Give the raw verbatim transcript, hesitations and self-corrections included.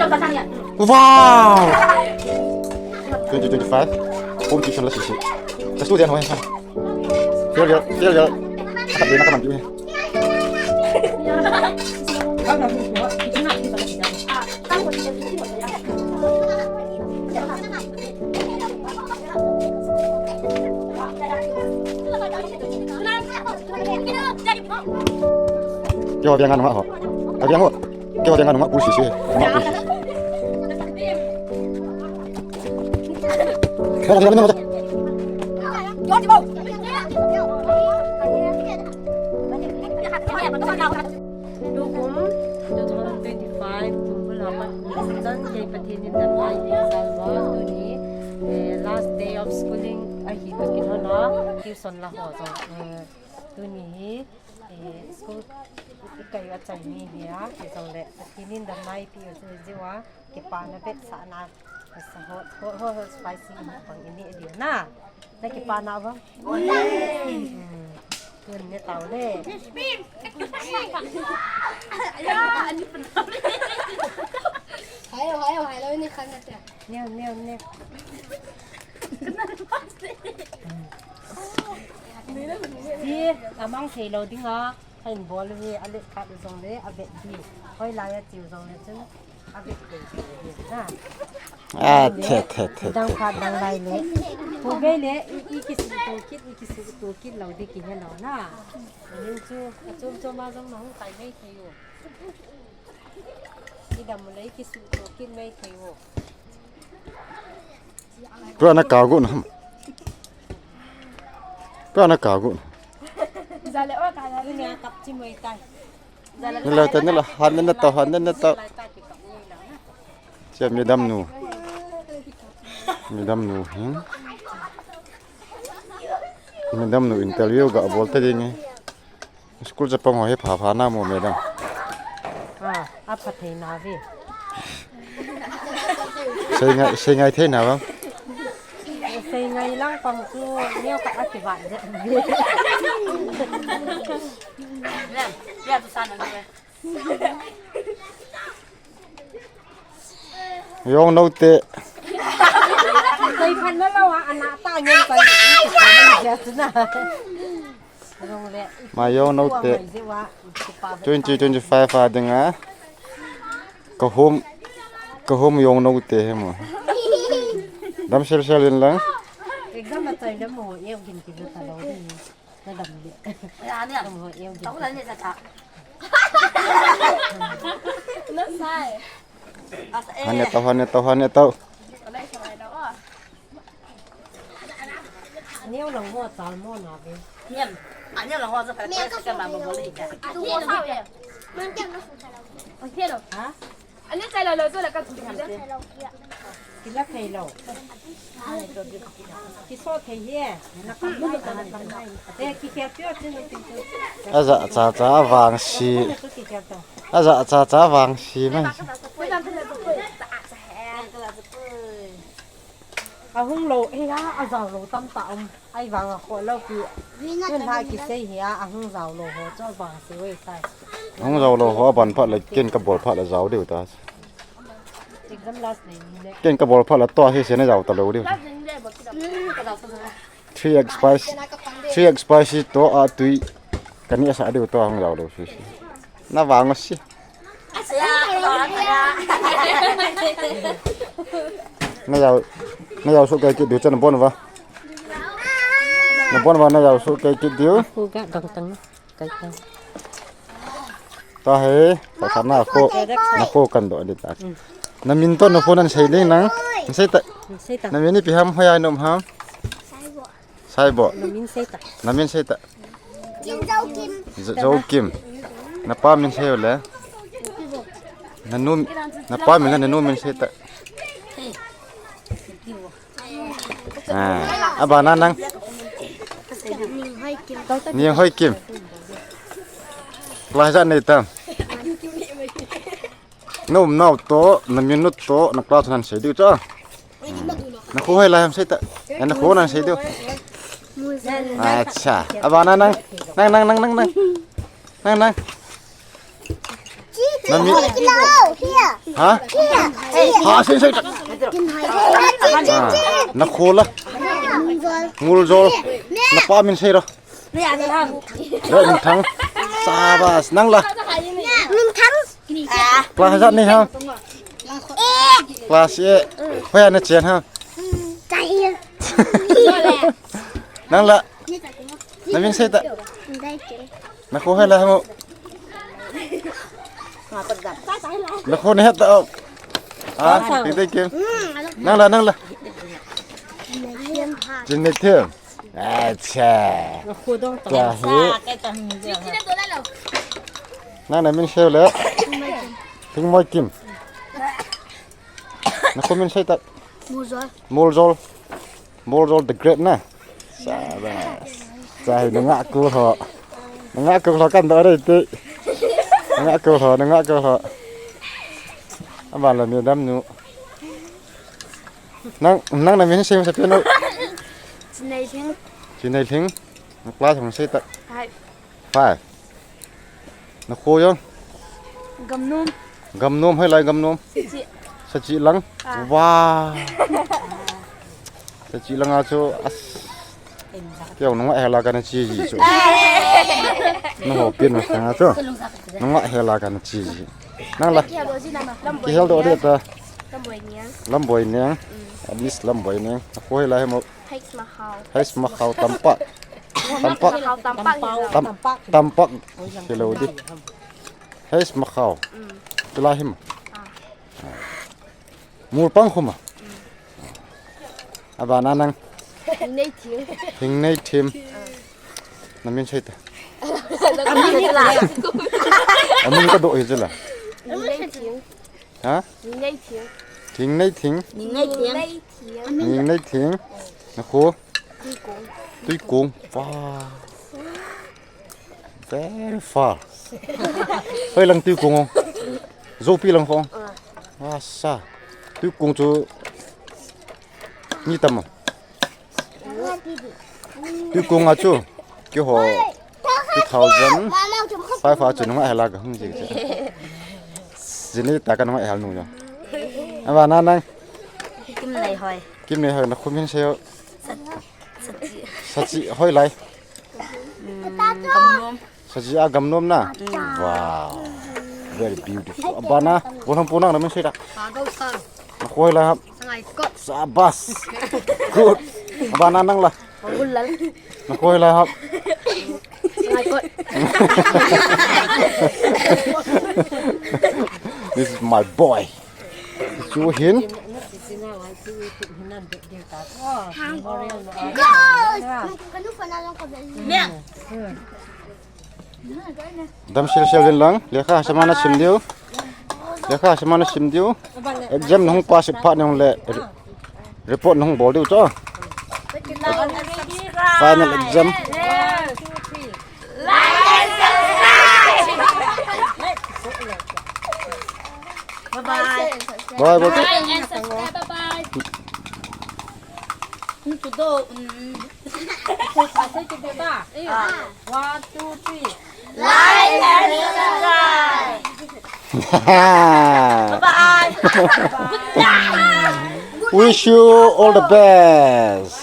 Wow! Twenty twenty-five. Home tuition la sisi. Ka student ho hi. Failure, failure. Ka be na ka man ju hi. Keiho veng a nungah ho. Ka veng ho. Keiho veng a nungah pu sisi. Nungah pu sisi. Keiho veng a nungah. Tukum, two thousand twenty-five, kum bul a pat ni chan, kei Pathen in damlai pi jal uva, tuni, eh, last day of schooling ahi toh kilhon a, tuition la ho jong, eh, tuni hi, eh, school i kai u achai ni hi a, hijongle Pathen in damlai pi u jeh uva, kipana vetsahna, sa hot, hot, hot, hot spicy mukbang i neh diu na. Na kipana uvam? Hmm. Tun ne tau le. Hayo, hayo, hayo, ni khan na te. Neo, neo, neo. Hi, amang thei lou ding a, hin bol u hi, a let khat u jongle, a vet ding. Hoilai a chiu jongle chun, a vet ding. Na. A, the, the, the, Dang the. Khat dang lai le. Pu bei le, i, i kisuto kit, i kisuto kit lou ding kihe lou na. Ahin chu, a chom chom a jong na hung kai mai thei u. I dam u le, i kisuto kit mai thei u. Tua na kau gu na ham. Tua na kau gu na. Jale o ka jale. Ni a kap chi moi tai. Ni la ta, ni la, han ni na tau, han ni na tau. Chia mi dam nu. Mi dam nu hin. Mi dam nu interview ga bol ta ding e. School chapang ho hi pha pha na mo, madam? Ah, a pha thei na ve. Sei ngai, sei ngai thei na bang? Sei ngai lang pang chu neo ka a kivat je. Lem, ya tu san ang ve. Yong no te. Kai phan na lo a, ana ta ngen kai. Ya tu na. Rong le. Ma yong no te. Twenty twenty-five a ding a. Ka home, ka home yong no te he mo. Dam sel sel in lang. Exam a chai le mo, yong gin ki ta lo ding. Na dam le. Ya, ni. Mo yong gin. Tong la ni sa ta. Na sai. Han ne tau, han ne tau, han ne tau. Neo lang ho chal mo na ve. Niam. A neo lang ho sa pa. Niam ka sa ma mo bol hi ka. Tu ho sa ve. Man tiam na su sa lo. Okay lo. Ha? Ani chai lo lo so la ka tu. Kila thei lo. Kiso thei hi. Na kam nai, na kam nai. Te ki kia pio tin tin. Aja cha cha vang si. Aja cha cha vang si mai. Ahung lou, eh, a, ajao lou tamtah um. Ahivang a kho lou pi. Tun ha kisei hi a, ahung jao lou ho chu vang sei uve tai. Ahung jao lou ho aban phat le, ken kabol phat le jao diu ta. Exam last nei ni le. Ken kabol phat le tua hi se na jao ta lou diu. Last nei ni le bol kit. Three X spicy, three X spicy to a tui. Kani asa diu to ahung jao lou si si. Na vang si. Na jao, na jao su kai kit diu chan bon va. Na bon va na jao su kai kit diu. Ku ga dang tang. Kai tang. Ta he, ta sa na ko, na ko kan do di ta. Na min to na ko nan sei ding nang. Sei ta. Sei ta. Na min ni pi ham hoya nom ham. Saibo. Na min sei ta. Na min sei ta. Kim Zo Kim. Zo, Zo Kim. Na pa min sei le. Na nu, na pa min le na nu min sei ta. Ah, abana nang. Ning Hoi Kim. Ning Hoi Kim. Class ja nei tam. Na um nau to, na min nu to, na class nan sei diu cha. Na kho hoilai ham sei ta. Na kho nan sei diu. Acha. Abana nang. Nang, nang, nang, nang, nang. Nang, nang. Nami. Ha? Ha, sei sei. Ah, nakho la. Muljol. Napa min sei ro. Minthang. Sabas, nang la. Minthang. Class ijat nei ham? Class eight. Hoiya nachen ham? Nang la. Namin sei ta. Nakho hoilai ham? Nakho nahet ta. Ah, thank you. Nang la, nang la. Chinneithem. Acha. Nang namin sei le. Thingmoikim. Nakho min sei ta. Muljol. Muljol. Muljol the great na. Sabas. Chai nunga ko ho. Nunga ko ho kan da re te. Nunga ko ho, nunga ko ho. Aban la mi dam nu. Nang, nang namin sei sa peno. Chinneithem. Chinneithem. Na class hung sei ta. Five. Five. Nakho jong. Gamnom. Gamnom, hoilai Gamnom. Sachi. Sachi lang. Ah. Wow. Sachi lang a chu as. Keu nunga hela kana chi ji chu. Naho pin ma sanga chu. Nunga hela kana chi ji. Nang la. Kihel do de ta. Lamboi Neng. Lamboi Neng. Miss Lamboi Neng. Nakho hoilai ham? Hais Mahau. Hais Mahau tampak. Tampak. Mahau tampak. Tam, tampak. Hello di. Hais Mahau. Mm. Tulai him. Ah. Murpang khuma. Mm. Abana nang. Thingneithem. Thingneithem. Ah. Namin sei ta. Amin ka do hi jela. Thingneithem. Ha? Thingneithem. Thingneithem. Thingneithem. Thingneithem. Nakho. Tuikong. Tuikong. Wow. Very far. Hoilang Tuikong ong. Jopi lang khong. Ah. Asa. Tuikong chu. Ni tam. Tuikong a chu, keiho two thousand five a chu nunga hela kahung ji. Jini ta ka nunga hel nu jo. Abana nang. Kimneihoi. Kimneihoi, nakho min sei ho. Sachi. Sachi hoilai. Mm, Gamnom. Sachi a Gamnom na? Mm. Wow. Very beautiful. Abana, bolham pu nang namin sei ta. Pagau sang. Nakho hoilai ham? Sangaikot. Sabas. Good. Abana nang la. Pagulal. Nakho hoilai ham? Sangaikot. This is my boy. Chu hin. Dam sel sel din lang, lekha semana sim diu. Lekha semana sim diu. Exam nahung pass phat nahung le report nahung bol diu chu. Final exam. Bye bye. Bye bye. Bye and subscribe. Bye bye. One, two, three. Like and subscribe. Bye. Wish you all the best.